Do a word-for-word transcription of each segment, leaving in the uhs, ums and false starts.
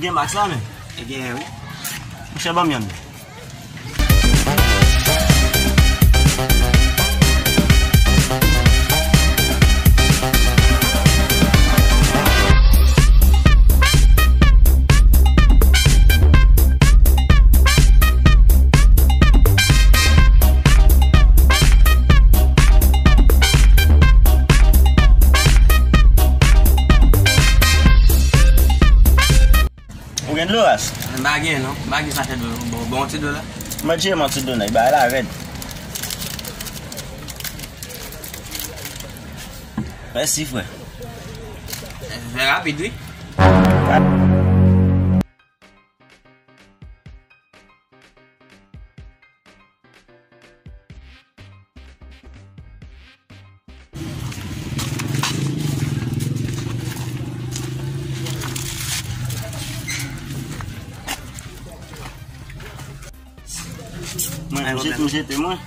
Gen Max la, men? E gen, wi. Monchè, ban m yonn. Ou gen dlo, Ras? M pa gen, non. M pa gen sachè dlo, non. Bon, bon, ti dlo la. Mwen, Jay, yon ti dlo, nèg. Bagay la rèd. Mèsi, frè. Fè rapid, wi. Mwen, m jete, m jete, mwen.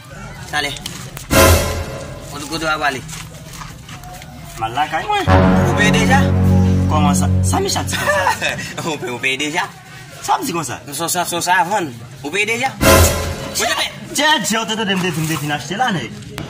Talè. Kote, kote w ap prale? M al lakay mwen. Ou peye deja? Kòman sa? Sa mechan ti konsa? Ou peye, ou peye deja? Sa w ap di konsa? Son sa, son sa vann. Ou peye deja? Tchè, tchè, ou te tande m te di m te fin achte la, nèg.